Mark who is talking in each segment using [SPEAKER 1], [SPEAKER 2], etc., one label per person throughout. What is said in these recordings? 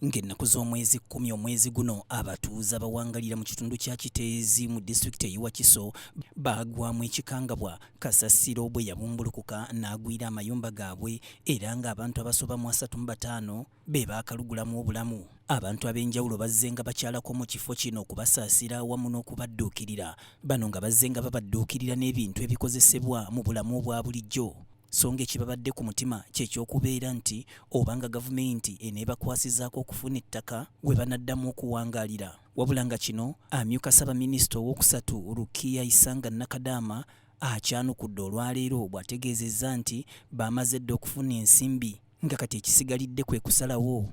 [SPEAKER 1] Ng'ennaku z'omwezi 10 omwezi guno, abatuuze abawangalira mu kitundu kya Kiteezi mu disitulikiti ey'e Wakiso baagwamu ekikangabwa kasasiro bwe yabumbulukuka n'agwira amayumba gaabwe, era ng'abantu abasoba mu 35 be baakalugulamu obulamu. Abantu ab'enjawulo bazze nga bakyalako mu kifo kino okubasaasira wamu n'okubadduukirira. Bano nga bazze nga babadduukirira n'ebintu ebikozesebwa mu bulamu obwa bulijjo. So nga ekibabadde ku mutima kye ky'okubeera nti obanga gavumenti eneebakwasizaako okufuna ettaka we banaddamu okuwangaalira. Wabula nga kino amyuka ssaabaminisita owookusatu Rukia Isanga Nakadama akyanukudde olwaleero bw'ategeezezza nti bamaze dda okufuna ensimbi, nga kati ekisigalidde kwe kusalawo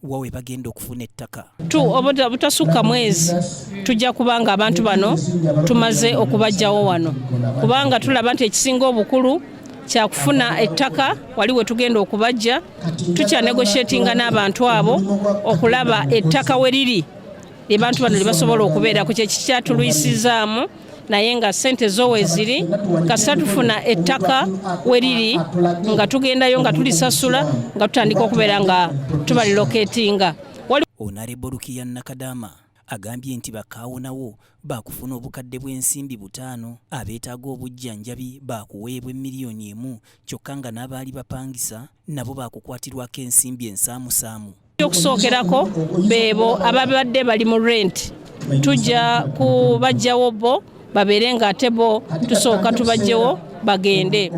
[SPEAKER 1] wa we bagenda okufuna ettaka.
[SPEAKER 2] Obutasukka mwezi tujja kubanga abantu bano tumaze okubajjawo wano, kubanga tulaba nti ekisinga obukulu kyakufuna ettaka wali we tugenda okubajja. Tukyanegotiatinga n'abantu abo okulaba ettaka we riri abantu bano lyebasobola okubeerako. Kyekikyatulwisizaamu, naye nga sente zo weziri. Kasita tufuna ettaka we riri, nga tugendayo, nga tulisasula, nga tutandika okubeera nga tubalilocatinga.
[SPEAKER 1] Honorable Rukia Nakadama agambye nti bakaawonawo baakufuna obukadde bw'ensimbi 5, abeetaaga obujjanjabi baakuweebwa 1 million, kyokka nga n'abaali bapangisa nabo baakukwatirwako ensimbi ensaamusaamu.
[SPEAKER 2] Okusookerako beebo ababadde bali mu rent, tujja kubajjawo bo babeere nga ate bo tusooka tubajjewo bagende.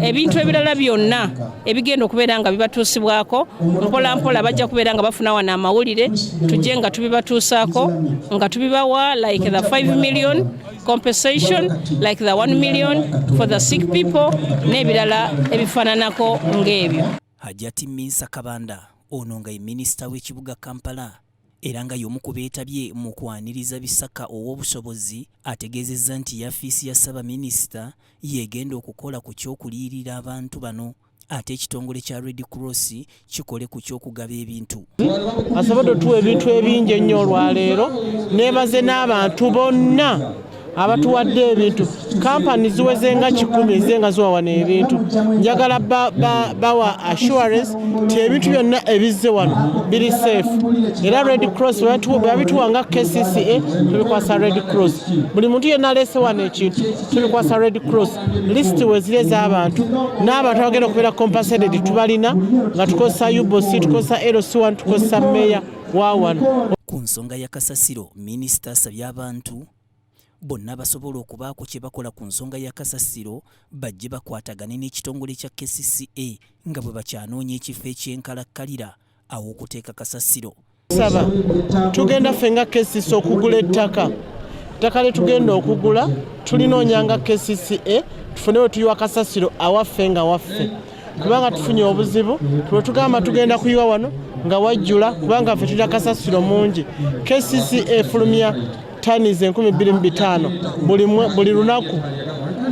[SPEAKER 2] Ebintu ebirala byonna ebigenda okubeera nga bibatuusibwako mpola mpola, bajja kubeera nga bafuna wano amawulire, tujje nga tubibatuusaako, nga tubibawa, like the 5 million compensation, like the 1 million for the sick people, n'ebirala ebifaananako ng'ebyo.
[SPEAKER 1] Hajati Minsa Kabanda, ono nga ye minisita w'ekibuga Kampala era nga y'omu ku beetabye mu kwaniriza Bisaka ow'obusobozi, ategeezezza nti yafiisi ya ssaabaminisita yeegenda okukola ku ky'okuliyirira abantu bano, ate ekitongole kya Red Cross kikole ku ky'okugaba ebintu.
[SPEAKER 3] Asobodde otuwa ebintu ebingi ennyo olwaleero. Neebaze n'abantu bonna abatuwadde ebintu. Kampani ziweze nga 100 ezize nga ziwa wano ebintu. Njagala bawa assurance nti ebintu byonna ebizze wano biri safe, era Red Cross bwe babituwa nga KCCA, tubikwasa Red Cross. Buli muntu yenna aleese wano ekintu, tubikwasa Red Cross. List weziri ez'abantu n'abantu abagenda okubeera compensated tubalina, nga tukozesa UBOS, tukozesa LC1, tukozesa meya wa wano.
[SPEAKER 1] Ku nsonga ya kasasiro, minisita asabye abantu bonna basobola okubaako kye bakola ku nsonga ya kasasiro bajje bakwatagane n'ekitongole kya KCCA nga bwe bakyanoonya ekifo ekyenkalakkalira aw'okuteeka kasasiro.
[SPEAKER 3] Saba tugenda ffe nga KCC okugula ettaka. Ettaka lye tugenda okugula tulinoonya nga KCCA, tufune we tuyiwa kasasiro awaffe nga waffe, kubanga tufunye obuzibu bwe tugamba tugenda kuyiwa wano nga wajjula, kubanga ffe tulina kasasiro mungi. KCCA efulumya tani 2500 buli lunaku.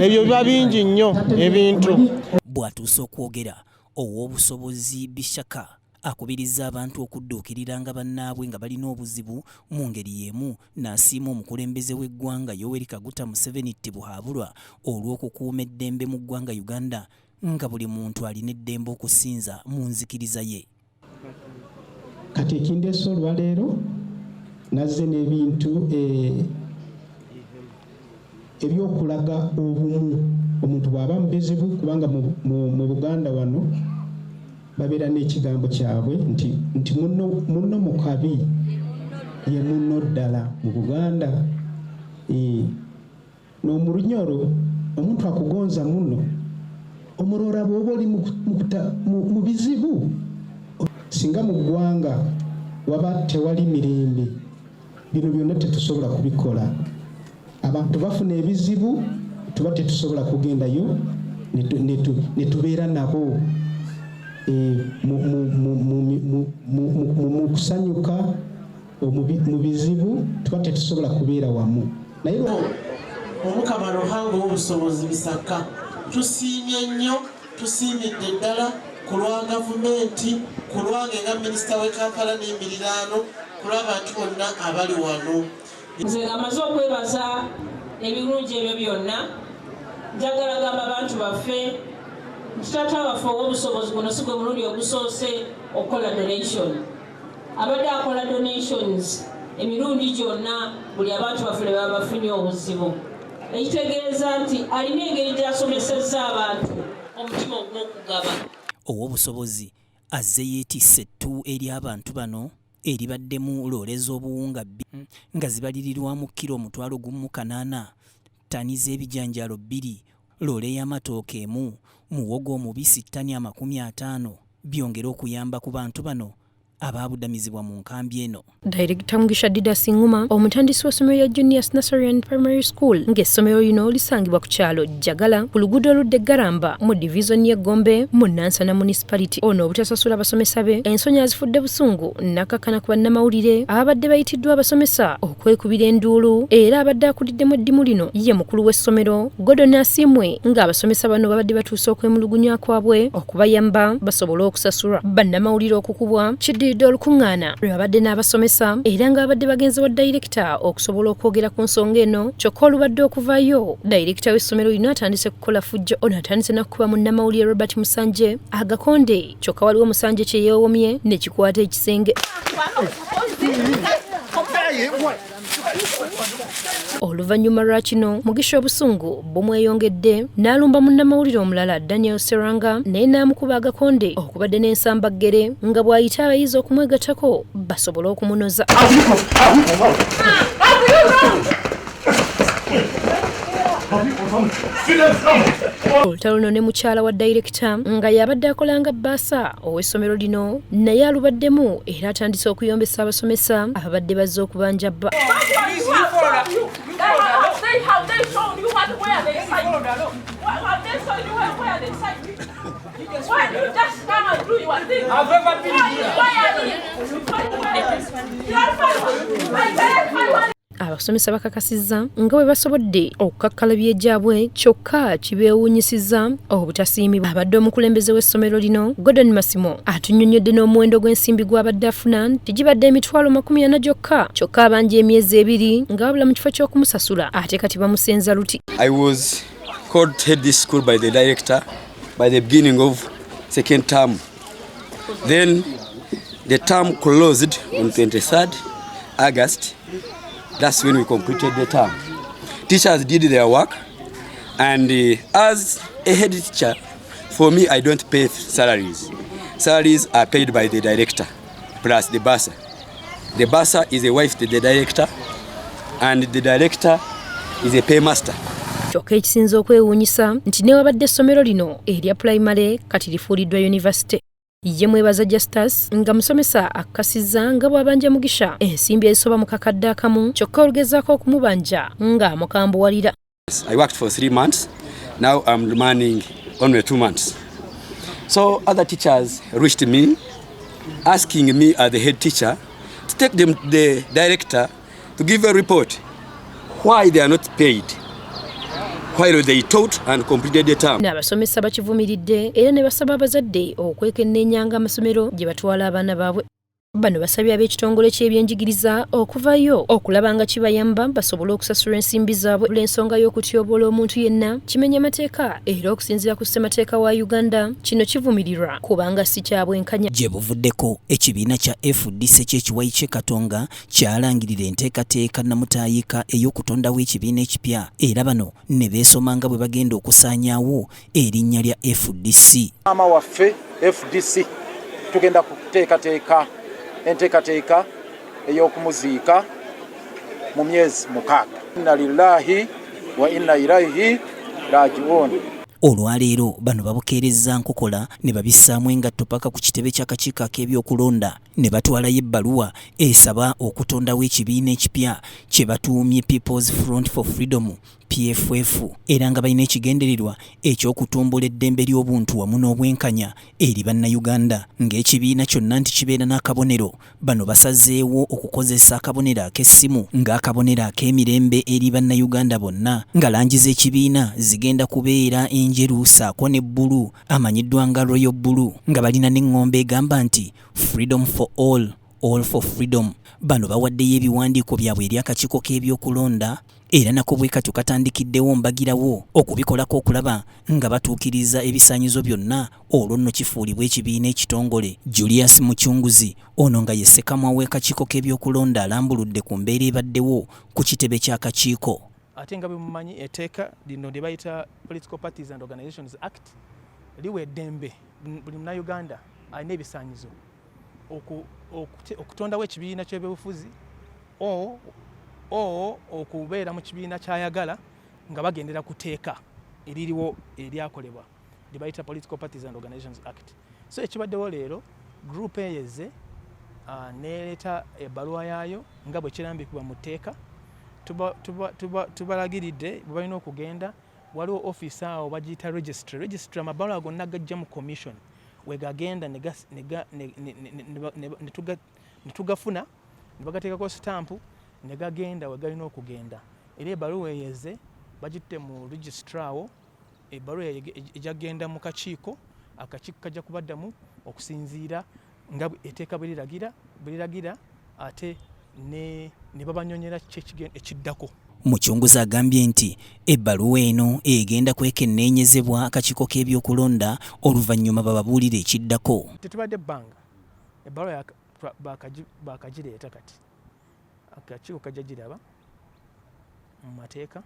[SPEAKER 3] Ebyo biba bingi nnyo ebintu.
[SPEAKER 1] Bw'atuuse okwogera, ow'obusobozi Bishaka akubiriza abantu okudduukiriranga bannaabwe nga balina obuzibu. Mu ngeri y'emu n'asiima omukulembeze w'eggwanga Yoweri Kaguta Museveni Tibuhaburwa olw'okukuuma eddembe mu ggwanga Uganda, nga buli muntu alina eddembe okusinza mu nzikiriza ye.
[SPEAKER 4] Kati ekindeese olwaleero, nazze n'ebintu ebyokulaga obumu omuntu bw'aba mu bizibu, kubanga mu Buganda wano babeera n'ekigambo kyabwe nti munno mu kabi ye munno ddala mu Buganda. N'omu Runyoro, omuntu akugonza muno omurora bw'oba oli mu bizibu. Singa mu ggwanga waba tewali mirembe, bino byonna tetusobola kubikola. Abantu bafuna ebizibu, tuba tetusobola kugendayo ne tubeera nabo mu kusanyuka, mu bizibu tuba tetusobola kubeera wamu, naye
[SPEAKER 5] Omukama Ruhanga ow'obusobozi Bisaka, tusiimye nnyo, tusiimidde ddala ku lwa gavumenti, ku lwange nga minisita w'e Kampala n'emiriraano, ku lw'abantu bonna abali wano.
[SPEAKER 2] Nze nga maze okwebaza ebirungi ebyo byonna, njagala gamba abantu baffe nti taata waffe ow'obusobozi, guno si gwe mulundi ogusoose okukola donation. Abadde akola donations emirundi gyonna buli abantu baffe lwe baba bafunye obuzibu, ekitegeeza nti alina engeri gy'asomesezza abantu omutima ogw'okugaba.
[SPEAKER 1] Ow'obusobozi azze yeetisse ettu eri abantu bano eribaddemu loole z'obuwunga bbiri nga zibalirirwamu kkiro 18,000, ttani z'ebijanjaalo 2, loole y'amatooke 1, muwogo omubisi ttani 50, byongere okuyamba ku bantu bano abaabudamizibwa mu nkambi eno.
[SPEAKER 6] Dayirekita Mugisha Didas Nguma, omutandisi w'essomero lya Juniors Nursery and Primary School, ng'essomero lino lisangibwa ku kyalo Jagala ku luguudo oludda e Garamba mu divizoni y'e Gombe mu Nansana Municipality. Ono obutasasula abasomesa be ensonyi azifudde busungu n'akkakkana ku bannamawulire ababadde bayitiddwa abasomesa okwekubira enduulu, era abadde akuliddemu eddimu lino ye mukulu w'essomero Gordon Asiimwe, ng'abasomesa bano babadde batuuse okwemulugunya kwabwe okubayamba basobole okusasulwa. Bannamawulire okukubwa kiddiridde olukuŋŋaana lwe babadde n'abasomesa, era nga babadde bagenze wa dayirekita okusobola okwogera ku nsonga eno. Kyokka olubadde okuvaayo, dayirekita w'essomero lino atandise kukola fujjo. Ono atandise n'okukuba munnamawulire Robert Musanje agakonde, kyokka waliwo Musanje kye yeewomye ne kikwata ekisenge. Oluvannyuma lwa kino, Mugisha obusungu bumweyongedde n'alumba munnamawulire omulala Daniel Seranga, naye n'amukuba agakonde okubadde n'ensambaggere, nga bw'ayita abayizi okumwegattako basobole okumunoza. Olutalo luno ne mukyala wa dayirekita, nga y'abadde akola nga bbaasa ow'essomero lino, naye alubaddemu era atandise okuyombesa abasomesa ababadde bazze okubanja bba. Abasomesa bakakasizza nga bwe basobodde okukakkalabya egyabwe, kyokka kibeewuunyisizza obutasiimibwa. Abadde omukulembeze w'essomero lino Gordon Masimo atunnyonnyodde n'omuwendo gw'ensimbi gw'abadde afuna nti gibadde 400,000 gyokka, kyokka abanja emyezi 2 nga babula mu kifo ky'okumusasula, ate kati bamusenza luti.
[SPEAKER 7] I was called to head this school by the director by the beginning of second term. Then the term closed on 23rd August. That's when we completed the term. Teachers did their work, and as a head teacher, for me, I don't pay salaries. Salaries are paid by the director plus the bursar. The bursar is a wife to the director, and the director is a paymaster.
[SPEAKER 6] Kyokka ekisinza okwewuunyisa nti newabadde essomero lino erya pulayimale kati lifuuliddwa yunivasite. Ye Mwebaza Justus nga musomesa akkasizza nga bw'abanja Mugisha ensimbi ezisoba mu 1,000, kyokka olugezaako okumubanja ng'amukambuwalira.
[SPEAKER 7] I worked for 3 months. Now I'm demanding only 2 months. So other teachers reached me, asking me as the head teacher to take them to the director to give a report why they are not paid while they taught and completed the term.
[SPEAKER 6] N'abasomesa bakivumiridde era ne basaba abazadde okwekenneenyanga amasomero gye batwala abaana baabwe. Bano basabye ab'ekitongole ky'ebyenjigiriza okuvayo okulaba nga kibayamba basobole okusasula ensimbi zaabwe. Olw'ensonga y'okutyoboola omuntu yenna kimenya mateeka, era okusinziira ku ssemateeka wa Uganda kino kivumirirwa kubanga si kya bwenkanya.
[SPEAKER 1] Gye buvuddeko, ekibiina kya FDC ky'ekiwayi ky'e Katonga kyalangirira enteekateeka nnamutaayika ey'okutondawo ekibiina ekipya, era bano ne beesoma nga bwe bagenda okusaanyaawo erinnya lya FDC.
[SPEAKER 8] Maama waffe FDC tugenda kuteekateeka enteekateeka ey'okumuziika mu myezi 6. Inna lillahi wa inna ilaihi raji'un.
[SPEAKER 1] Olwaleero bano babukeerezza nkokola ne babissaamu engatto paka ku kitebe ky'akakiiko ak'ebyokulonda ne batwalayo ebbaluwa esaba okutondawo ekibiina ekipya kye batuumye People's Front for Freedom PFF, era nga balina ekigendererwa eky'okutumbula eddembe ly'obuntu wamu n'obwenkanya eri bannayuganda. Ng'ekibiina kyonna nti kibeera n'akabonero, bano basazeewo okukozesa akabonero ak'essimu ng'akabonero ak'emirembe eri bannayuganda bonna, nga langi z'ekibiina zigenda kubeera enjeru ssaako ne bbulu amanyiddwa nga Royal Blue, nga balina n'eŋŋombe egamba nti Freedom for All. All for Freedom. Bano bawaddeyo ebiwandiiko byabwe eri akakiiko k'ebyokulonda era nako bwe katyo katandikiddewo mbagirawo okubikolako okulaba nga batuukiriza ebisaanyizo byonna, olwo nno kifuulibwe ekibiina ekitongole. Julius Mucunguzi ono nga ye ssekamwa w'akakiiko k'ebyokulonda alambuludde ku mbeera ebaddewo ku kitebe ky'akakiiko.
[SPEAKER 9] Ate nga bwe mumanyi, etteeka lino lye bayita Political Parties and Organizations Act liwa eddembe buli Munnayuganda alina ebisaanyizo okutondawo ekibiina ky'ebyobufuzi o okubeera mu kibiina kyayagala nga bagendera ku tteeka eririwo eryakolebwa lye bayita Political Parties and Organizations Act. So ekibaddewo leero, group eyeze neereeta ebbaluwa yaayo nga bwe kirambikibwa mu tteeka. Tubalagiridde bwe balina okugenda. Waliwo ofiisi awo bagiyita registry. Registry, amabaluwa gonna gajja mu commission wegagenda ne tugafuna, ne bagateekako sitampu ne gagenda we galina okugenda. Era ebbaluwa eyeze bagitutte mu registry awo. Ebbaluwa ejagenda mu kakiiko, akakiiko kajja kubaddamu okusinziira nga etteeka bwe liragira, ate ne babanyonyera ki ekiddako.
[SPEAKER 1] Mucunguzi agambye nti ebbaluwa eno egenda kwekenneenyezebwa akakiiko k'ebyokulonda, oluvannyuma bababuulire ekiddako.
[SPEAKER 9] Tetubadde ebbanga, ebbaluwa bakagireeta. Kati akakiiko kajja giraba mu mateeka,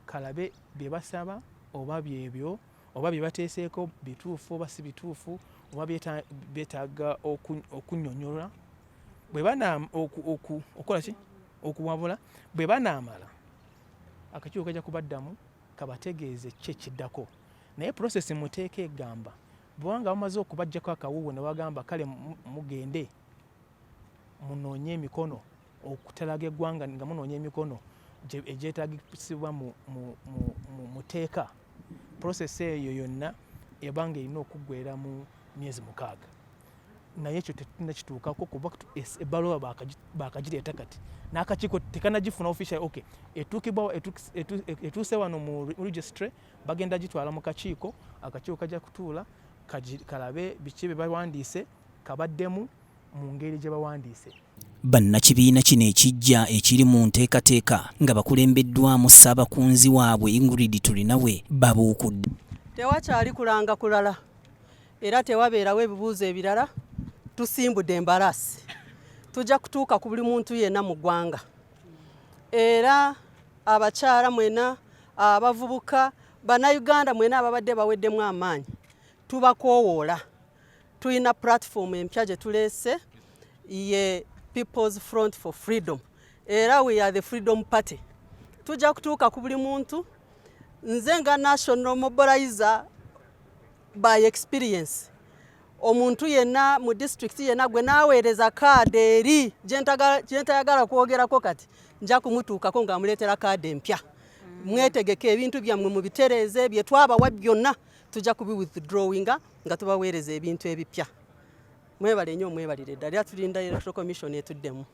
[SPEAKER 9] kalabe bye basaba oba byebyo oba bye bateeseeko bituufu oba si bituufu, oba byetaaga okunnyonnyola bwe okukola ki, okuwabula. Bwe banaamala, akakiiko kajja kubaddamu kabategeeze ki ekiddako. Naye process muteeka egamba bwebanga bamaze okubaggyako akawuuwo ne bagamba, "Kale mugende munoonye emikono okutalaga eggwanga nga munoonya emikono egyetaagisibwa mu tteeka," process eyo yonna ebanga erina okuggwera mu myezi 6. Naye ekyo tetunakituukako kuba ebbaluwa bakagireeta kati n'akakiiko tekanagifuna official. Okay, etuukibwa etuuse wano mu registry, bagenda gitwala mu kakiiko. Akakiiko kajja kutuula kalabe biki bye bawandiise, kabaddemu mu ngeri gye bawandiise.
[SPEAKER 1] Bannakibiina kino ekijja ekiri mu nteekateeka nga bakulembeddwamu ssaabakunzi waabwe Ingrid Turinawe babuukudde.
[SPEAKER 10] Tewakyali kulanga kulala era tewabeerawo ebibuuzo ebirala. Tusimbudde embalaasi, tujja kutuuka ku buli muntu yenna mu ggwanga. Era abakyala mwena, abavubuka, Bannayuganda mwena ababadde baweddemu amaanyi, tubakoowoola. Tulina platform empya gye tuleese, ye People's Front for Freedom, era we are the Freedom Party. Tujja kutuuka ku buli muntu. Nze nga national mobilizer by experience, omuntu yenna mu district yenna gwe naaweereza kaadi eri gye ntayagala kwogerako kati, nja kumutuukako nga amuleetera kaadi empya. Mwetegeke, ebintu byammwe mubitereeze. Bye twabawa byonna tujja kubi withdrawinga nga tubaweereza ebintu ebipya. Mwebale nnyo, mwebalire ddala. Era tulinda Electoral Commission etuddemu.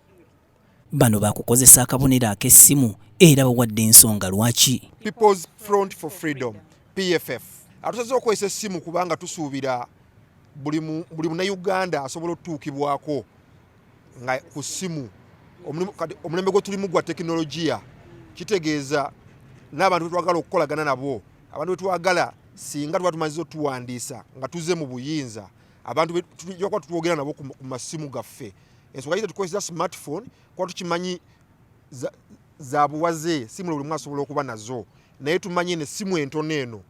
[SPEAKER 1] Bano bakukozesa akabonero ak'essimu era bawadde ensonga lwaki.
[SPEAKER 11] People's Front for Freedom, PFF. Atusaze okukozesa essimu kubanga tusuubira buli Munnayuganda asobola otutuukibwako nga ku ssimu. Kati omulembe gwe tulimu gwa tekinologiya, kitegeeza n'abantu betwagala okukolagana nabo, abantu betwagala, singa tuba tumaze otuwandiisa nga tuze mu buyinza, abantu tujja kuba tutwogera nabo ku masimu gaffe. Ensonga yite tukozesa smartphone kuba tukimanyi za buwaze simu buli omu asobola okuba nazo, naye tumanye nessimu entono eno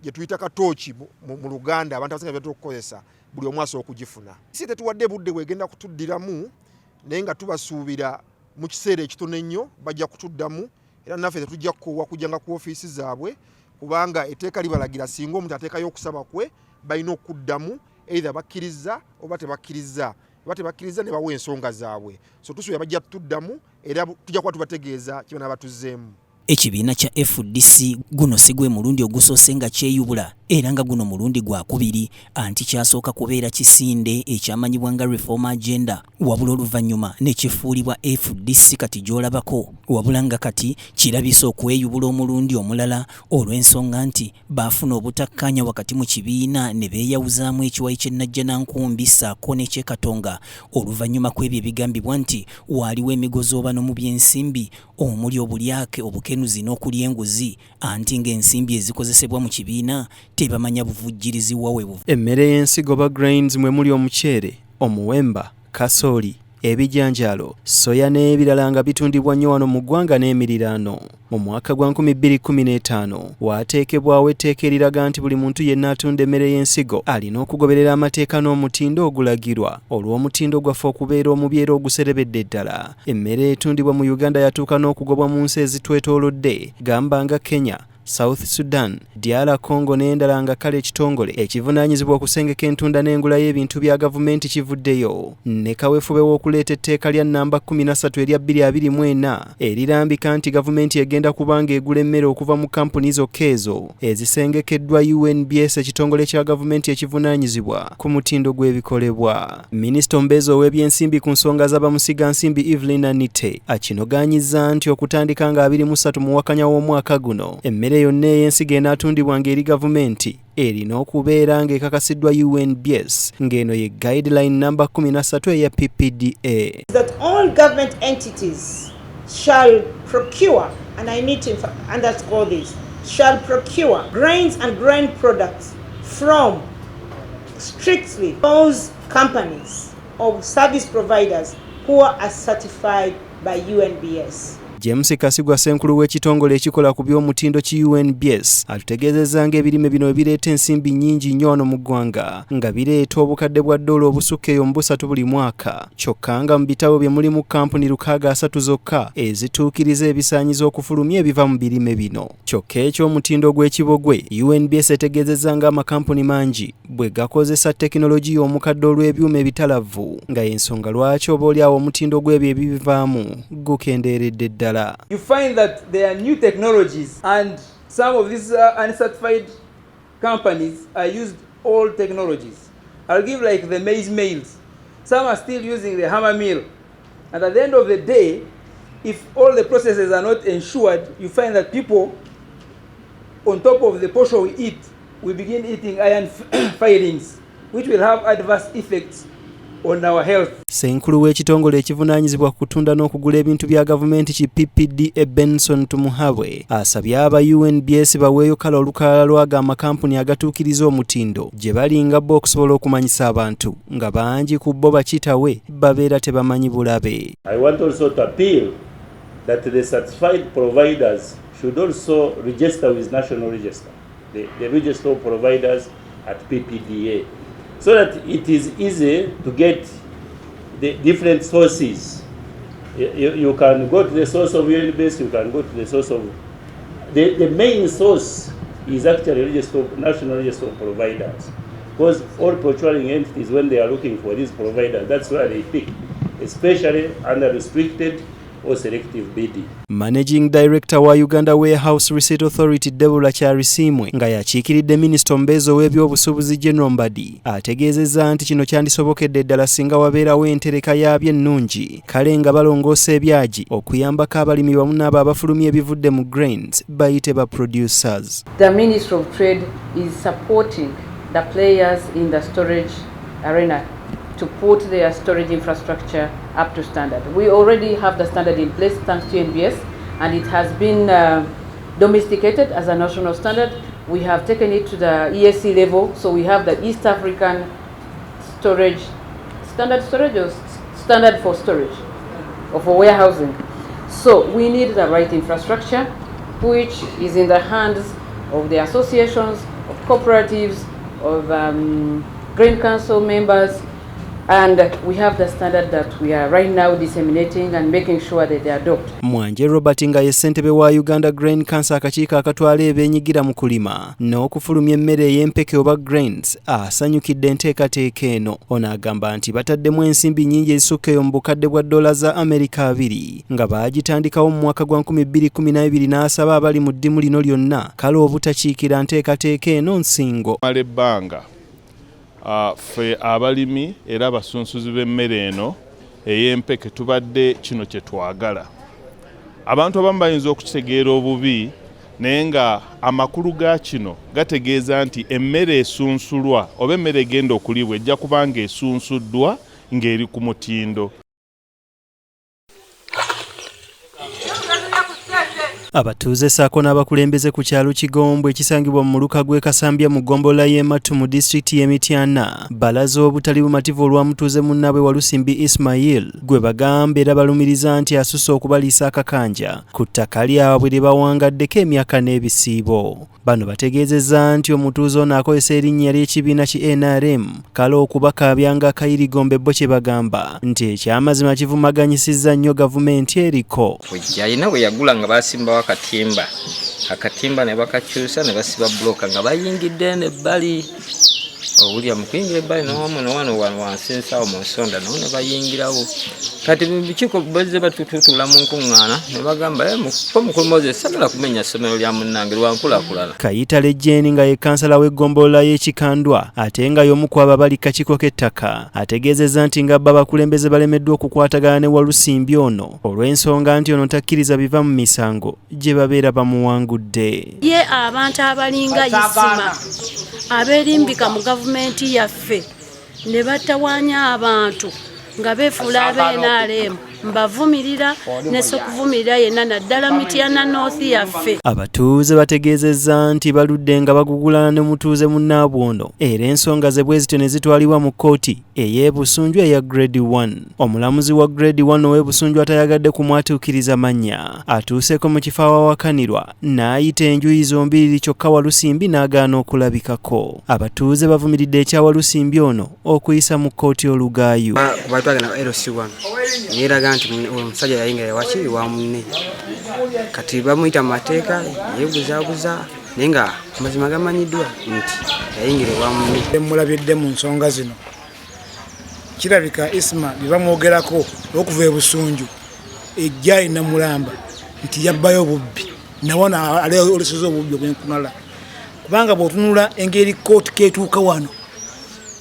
[SPEAKER 11] gye tuyita katooki mu Luganda, abantu abasinga byetera okukozesa, buli omu asobola okugifuna. Si tetuwadde budde bwegenda kutuddiramu, naye nga tubasuubira mu kiseera ekitono ennyo bajja kutuddamu. Era naffe tetujja kukoowa kujjanga ku ofiisi zaabwe, kubanga etteeka libalagira singa omuntu ateekayo okusaba kwe, balina okuddamu, either bakkiriza oba tebakkiriza. Oba tebakkiriza, ne bawa ensonga zaabwe. So tusuubira bajja kutuddamu era tujja kuba tubategeeza kye banaaba tuzzeemu.
[SPEAKER 1] Ekibiina kya FDC guno si gwe mulundi ogusoose nga kyeyubula. Era nga guno mulundi gwakubiri anti kyasooka kubeera kisinde ekyamanyibwa nga Reform Agenda, wabula oluvannyuma ne kifuulibwa FDC kati gy'olabako, wabula nga kati kirabise okweyubula omulundi omulala olw'ensonga nti baafuna obutakkaanya wakati mu kibiina ne beeyawuzaamu ekiwayi ky'e Najjanankumbi ssaako n'eky'e Katonga oluvannyuma kw'ebyo ebigambibwa nti waaliwo emigozoobano mu by'ensimbi omuli obulyake, obukenuzi n'okulya enguzi anti ng'ensimbi ezikozesebwa mu kibiina tebamanya buvujjirizi wa we buva.
[SPEAKER 12] Emmere y'ensigo oba grains mwe muli omuceere, omuwemba, kasooli, ebijanjaalo, soya n'ebirala nga bitundibwa nnyo wano mu ggwanga n'emiriraano. Mu mwaka gwa 2015 waateekebwawo etteeka eriraga nti buli muntu yenna atunda emmere y'ensigo alina okugoberera amateeka n'omutindo ogulagirwa. Olw'omutindo gwaffe okubeera omubi era oguserebedde ddala, emmere etundibwa mu Uganda yatuuka n'okugobwa mu nsi ezitwetoolodde gamba nga Kenya, South Sudan, DR Congo n'endala nga kale ekitongole ekivunaanyizibwa okusengeka entunda n'engula y'ebintu bya gavumenti kivuddeyo ne kaweefube w'okuleeta etteeka lya nnamba 13 erya 2024 erirambika nti gavumenti egenda kuba ng'egula emmere okuva mu kkampuni zokka ezo ezisengekeddwa UNBS ekitongole kya gavumenti ekivunaanyizibwa ku mutindo gw'ebikolebwa. Minisita omubeezi ow'ebyensimbi ku nsonga z'abamusigansimbi Evelyn Anite akinogaanyizza nti okutandika nga 23 Muwakanya w'omwaka guno emmere yonna ey'ensigo enaatundibwa ng'eri gavumenti erina okubeera ng'ekakasiddwa UNBS ng'eno ye guideline namba 13 eya PPDA.
[SPEAKER 13] That all government entities shall procure, and I need to underscore this, shall procure grains and grain products from strictly those companies or service providers who are certified by UNBS.
[SPEAKER 12] James Kasigwa ssenkulu w'ekitongole ekikola ku by'omutindo ki UNBS atutegeezezza ng'ebirime bino ebireeta ensimbi nnyingi nnyo wano mu ggwanga nga bireeta obukadde bwa ddoola obusukka eyo mu busatu buli mwaka, kyokka nga mu bitabo bye mulimu kkampuni 630 zokka ezituukiriza ebisaanyizo okufulumya ebiva mu birime bino. Kyokka eky'omutindo gw'ekibogwe, UNBS etegeezezza ng'amakampuni mangi bwe gakozesa tekinologiya omukadde olw'ebyuma ebitalavu nga y'ensonga lwaki oba oli awo omutindo gw'ebyo ebibivaamu gukendeeredde ddala.
[SPEAKER 14] You find that there are new technologies and some of these uncertified companies are used old technologies. I'll give like the maize mills. Some are still using the hammer mill. And at the end of the day, if all the processes are not ensured, you find that people, on top of the posho we eat, we begin eating iron filings, which will have adverse effects on our health.
[SPEAKER 12] Ssenkulu w'ekitongole ekivunaanyizibwa ku kutunda n'okugula ebintu bya gavumenti ki PPDA Benson Tumuhabwe asabye aba UNBS baweeyo kale olukalala lw'ago amakampuni agatuukiriza omutindo gye bali nga bo okusobola okumanyisa abantu nga bangi ku bo bakitawe babeera tebamanyi bulabe.
[SPEAKER 15] I want also to appeal that the certified providers should also register with National Register, the register of providers at PPDA, so that it is easy to get the different sources. You can go to the source of UNBS, you can go to the source of... The main source is actually National Register of Providers, because all procuring entities, when they are looking for these providers, that's where they pick, especially under restricted or selective bidding.
[SPEAKER 12] Managing Director wa Uganda Warehouse Receipt Authority Deborah Kyarisiimwe nga yakiikiridde minisita omubeezi ow'ebyobusuubuzi General Mbadi ategeezezza nti kino kyandisobokedde ddala singa wabeerawo entereka yaabyo ennungi kale nga balongoosa ebyagi okuyambako abalimi wamu n'abo abafulumya ebivudde mu grains bayite ba producers.
[SPEAKER 16] The Ministry of Trade is supporting the players in the storage arena to put their storage infrastructure up to standard. We already have the standard in place thanks to UNBS, and it has been domesticated as a national standard. We have taken it to the EAC level, so we have the East African storage, standard storage or standard for storage or for warehousing. So we need the right infrastructure, which is in the hands of the associations, of cooperatives, of Grain Council members, And we have the standard that we are right now disseminating and making sure that they adopt.
[SPEAKER 12] Mwanje Robert nga ye ssentebe wa Uganda Grain Council, akakiiko akatwala ebeenyigira mu kulima n'okufulumya emmere ey'empeke oba grains, asanyukidde enteekateeka eno. Ono agamba nti bataddemu ensimbi nnyingi ezisukka eyo mu bukadde bwa ddoola za Amerika 2 nga baagitandikawo mu mwaka gwa 2012, n'asaba abali mu ddimu lino lyonna kale obutakiikira nteekateeka eno nsingo.
[SPEAKER 17] Mala ebbanga ffe abalimi era abasunsuzi b'emmere eno ey'empeke tubadde kino kye twagala. Abantu abamu bayinza okukitegeera obubi, naye nga amakulu ga kino gategeeza nti emmere esunsulwa oba emmere egenda okuliibwa ejja kuba nga esunsuddwa ng'eri ku mutindo.
[SPEAKER 12] Abatuuze ssaako n'abakulembeze ku kyalo Kigombwe ekisangibwa mu muluka gw'e Kasambya mu ggombolola y'e Mattu mu disitulikiti y'e Mityana balaze obutali bumativu olwa mutuuze munnaabwe Walusimbi Ismail gwe bagamba era balumiriza nti asusse okubaliisa akakanja ku ttaka lyabwe lye bawangaddeko emyaka n'ebisiibo. Bano bategeezezza nti omutuuze ono akozesa erinnya ly'ekibiina ki NRM kale okubakaabya nga akayirigombe, bo kye bagamba nti ekyamazima kivumaganyisizza nnyo gavumenti eriko.
[SPEAKER 18] Kojja alina bwe yagula nga basimbawo akatimba, akatimba ne bakakyusa ne basiba bulooka nga bayingidde eno ebbali. Owulira mu kuyingira ebbali nowamu nowano wano wansi ensawo mu nsonda nawo ne bayingirawo. Kati mu bukiiko bazze batutuula mu nkuŋŋaana ne bagamba, "Ko mukulu Moses, sagala kumenya ssomero lya munnange lwa nkulaakulana."
[SPEAKER 12] Kayitale Jane nga ye kansala w'eggombolola y'Ekikandwa ate nga y'omu ku abo abali kakiiko k'ettaka ategeezezza nti nga bo abakulembeze balemeddwa okukwatagana ne Walusimbi ono olw'ensonga nti ono takkiriza biva mu misango gye babeera bamuwangudde.
[SPEAKER 19] Ye abantu abalinga Isima abeerimbika mu gavumenti yaffe ne batawaanya abantu nga beefuula ab'e NRM, mbavumirira nesekuvumirira yenna, naddala Mityana North yaffe.
[SPEAKER 12] Abatuuze bategeezezza nti baludde nga bagugulana ne mutuuze munnaabwe ono era ensonga ze bwe zityo ne zitwalibwa mu kkooti ey'e Busunju eya Grade 1. Omulamuzi wa Grade 1 ow'e Busunju atayagadde kumwatuukiriza mannya atuuseeko mu kifo awawakanirwa n'ayita enjuyi zombiriri, kyokka Walusimbi n'agaana okulabikako. Abatuuze bavumiridde ekya Walusimbi ono okuyisa mu kkooti olugaayu.
[SPEAKER 20] Kuba twagenda LC1 neraga nti omusajja yayingira ewaki wa munne. Kati bamuyita mu mateeka yeebuzaabuza, naye nga amazima gamanyiddwa nti yayingira ewa munne.
[SPEAKER 21] Mulabidde mu nsonga zino, kirabika Isima bye bamwogerako olwokuva e Busunju ejja enamulamba nti yabbayo obubbi, nawano aleoleseza obubbi obwenkunala, kubanga bw'otunula engeri kooti ketuuka wano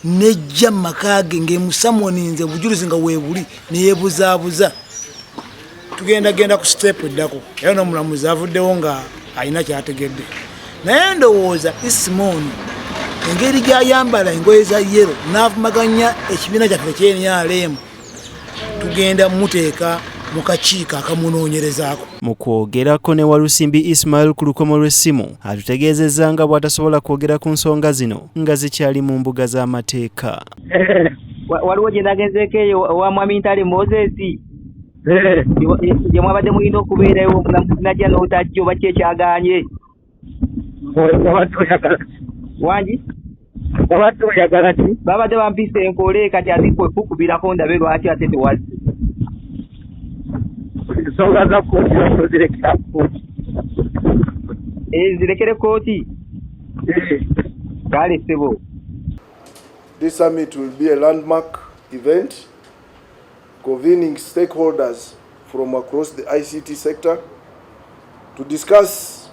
[SPEAKER 21] nejja mu maka ge ng'emusamoninze, obujulizi nga weebuli, neyebuzaabuza. Tugenda genda ku step eddako, era n'omulamuzi avuddewo nga alina kyategedde. Naye ndowooza Isima ono engeri gyayambala engoye za yellow n'avumaganya ekibiina kyaffe ekye NRM, tugenda muteeka mu kakiiko akamunoonyerezaako.
[SPEAKER 12] Mu kwogerako ne Walusimbi Ismail ku lukomo lw'essimu, atutegeezezza nga bw'atasobola kwogera ku nsonga zino nga zikyali mu mbuga z'amateeka.
[SPEAKER 22] Waliwo gye nagenzeeko eyo owa mwami Ntale Moses gye mwabadde mulina okubeerayo, omulamuzi najja n'otajja, oba ki ekyagaanye? Wangi?
[SPEAKER 23] Wabadde oyagala ki?
[SPEAKER 22] Babadde bampisa enkole, kati ate kwe kukubirako ndabe lwaki ate tewazze.
[SPEAKER 23] Ensonga za kooti zirekera kooti.
[SPEAKER 22] Zirekere kooti, kale ssebo.
[SPEAKER 24] This summit will be a landmark event convening stakeholders from across the ICT sector to discuss,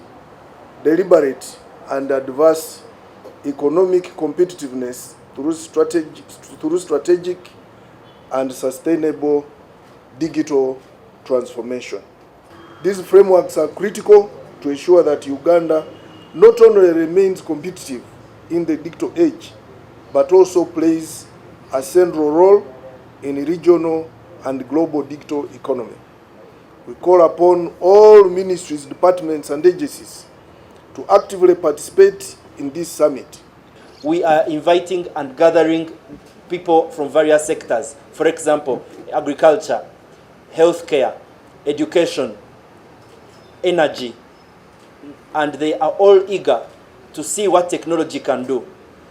[SPEAKER 24] deliberate, and advance economic competitiveness through strategic and sustainable digital transformation. These frameworks are critical to ensure that Uganda not only remains competitive in the digital age, but also plays a central role in regional and global digital economy. We call upon all ministries, departments, and agencies to actively participate in this summit.
[SPEAKER 25] We are inviting and gathering people from various sectors. For example, agriculture, healthcare, education, energy, and they are all eager to see what technology can do.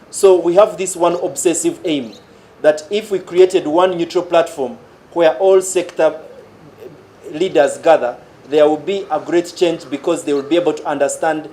[SPEAKER 25] So we have this one obsessive aim That if we created one neutral platform where all sector leaders gather, there will be a great change because they will be able to understand